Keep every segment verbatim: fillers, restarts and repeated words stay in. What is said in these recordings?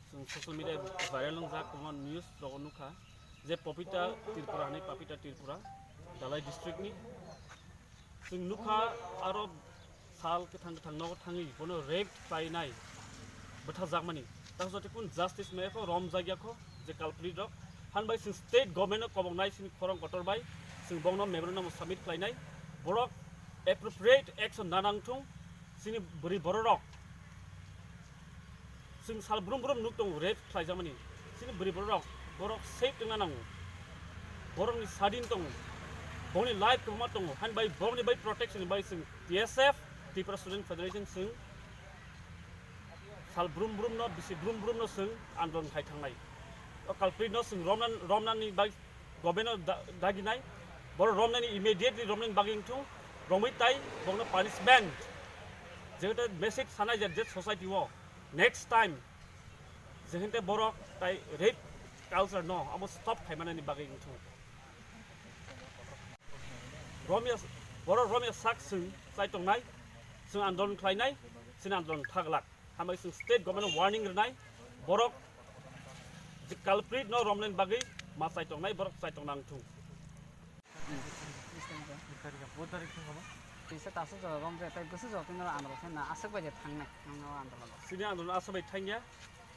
Chwng social media viral wngjak kwbangma news rogo nukha je Papita Tripura hinwi, Papita Tripura, Dhalai district ni. Chwng nukha aro sal kwthang kwthang nogo thangwi bono rape khlainai bwtharjakmani. Tamo jotoi kun justice maya kho, romjakya kho je culprit rok. Hanbai chwng state government no koboknai chini khorang kotor bai, chwng bongno memorandum submit khlainai, borok appropriate action nanang thung. Chini bwrwi bororok, chwng sal brum brum nuk tongo rape khlaijakmani. Chini bwrwi bororok, borok safe tongna nango. Borokni sadin tongo. Borokni life kwbangma tongo. Hani bai borokni bai protection bai chwng T S F, Tripura Student Federation, chwng sal brum brum no, bisi brum brum no chwng andolon khai thangnai. O culprit no chwng romna, romnani bai government no da-, daginai. Borok romnani immediately romnani bagwi wngthung. Romwi tai borokno punishment. Jehete message sanai je, je society o next time jehente borok tai rape culture no abo stop khaimanani bagwi wngthung. Romya, borok romya sak chwng chai tongnai, chwng andolon khlainai, chini andolon thaglak. Hambai chwng state government warning rwnai, borok je culprit no romnani bagwi ma chai tongnai, borok chai tongna wngthung. Tisa tasu jora rom je tai gusu jora tino andolon khe na aswk bai je thangnai nang o andolon. Chini andolon aswk bai thangya,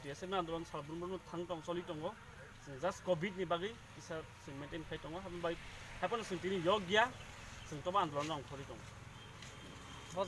T S F ni andolon sal brum brum thang tong choli tongo. Chwng just covid ni bagwi kisa chwng maintain khai tongo, hambai haphano chwng tini yok ya, chwng tobo andolon rok thori tongo. Bol.